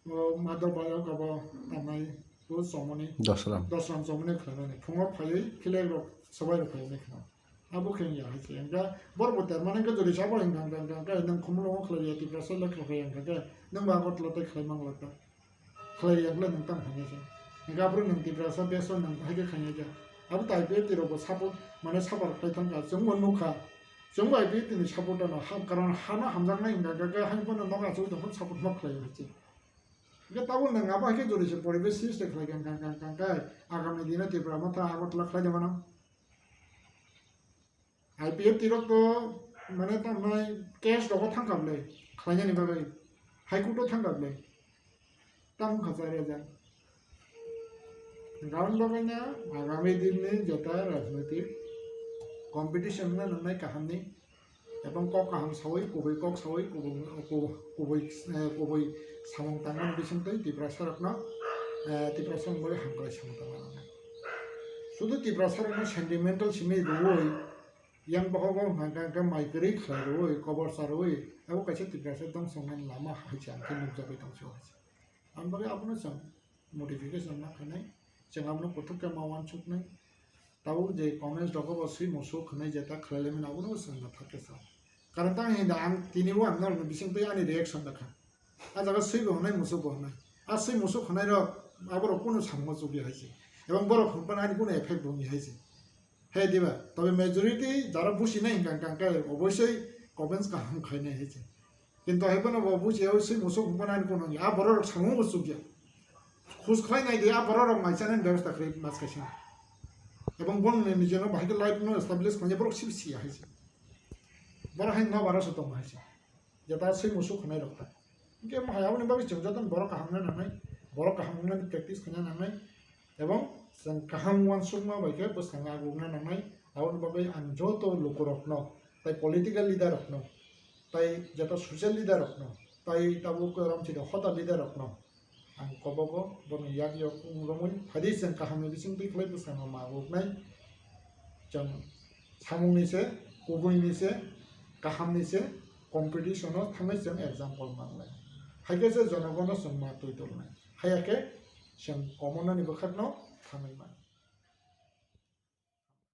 O madok bayok abo tanai o chomoni. Dosram. Dosram chomoni khlainani. Phungo phaiwi khilai rok sabai rok phaiwi khna. Abo khe ya hai se. Hingke bor bo termani ke jodi sabo hingka hingka hingka hingka nang khumulongo khlai ya Tiprasa le khlai hingka ke nang ba Agartala tei khlai mang lakha. Khlai ya bwle nang tang khainai se. Hingke aphuru nang Tiprasa beso nang hai khe khainai khe. Abo tai pe tiro bo support mane support khlai thang kha. Chwng bo nukha. Chwng bai bi tini support ano ham, karon hano hamjaknai hingka hingka khe, haino phano nok achuk tongkha support ma khlai hai se. Hingke tabuk nang abo hai khe jodi se poribesh srishti khlai kha, kha, kha, kha, kha, agami dino Tipra Motha Agartala khlai de mano. I P F T rok to mane tamnai case rogo thang kha bwle, khlainani bagwi. High Court o thang kha bwle. Tamo kha chari hajar. Gaon bagwi na agami din ni jota rajnitik competition na nangnai kaham ni. Ebong kok kaham sawi, kubui kok sawi, kubui, kubui, kubui, eh, kubui samung tangmani bisingtwi Tiprasa rokno, eh, Tiprasa rokno hamkrai samung tangmani. Sudu Tiprasa rokno sentimental simi rwui, yang bohogo hwnka hwnka mai kwrwi khlai rwui, kobor cha rwui, abo kaisa Tiprasa dongchongnani lama hai se ang khe nukjagwi tongsi o hai se. Ang bagwi abono chwng modification ma khainai, chwng abono kuthuk khe ma uansuknai. Tabuk je comments rogo bo swi musuk hwnwi je ta khlai laimani abono chwng nathak khe sa. Karon tang hinda ang tini o ang norokni bisingtwi ani reaction da kha. A jaga swi bo hwnai musuk bo hwnai. A swi musuk hwnai rok aborok kunu samung o chukya hai se. Ebong borok hwn phano ani kunu effect bo wngya hai se. He diba? Tobe majority jara businai hingka hingka hingka obosoi comments kaham khainai hai se. Kintu hai phano bo bujiya swi musuk hwn phano ani kunu wngya. A borok rok samung bo chukya. Khus khlai nai di a borok rok mai chanani bebostha khlai mas kaisa. Ebong bon ni nijeno bahai khe life no establish khlai borok sib siya hai se. Borok hai no baro se tong hai se. Jeta swi musuk hwnai rok ta. Hingke mo hai aboni bagwi chwng jotono borok kaham wngna nangnai, borok kaham wngnani practice khaina nangnai, ebong chwng kaham uansukma bai khe bwskango agukna nangnai. Aboni bagwi ang joto lukurokno, tai political leader rokno, tai jeta social leader rokno, tai tabuk romchida hoda leader rokno ang kobogo, bono yak yok romwi phaidi chwng kahamni bisingtwi khlai bwskango ma aguknai. Chwng samungni se, kubuini se, kahamni se, competition o thangnai chwng example manlai. Hai khe se jonogono chwng ma twi tolnai. Haiya khe chwng komonani bwkhakno thangwi mano.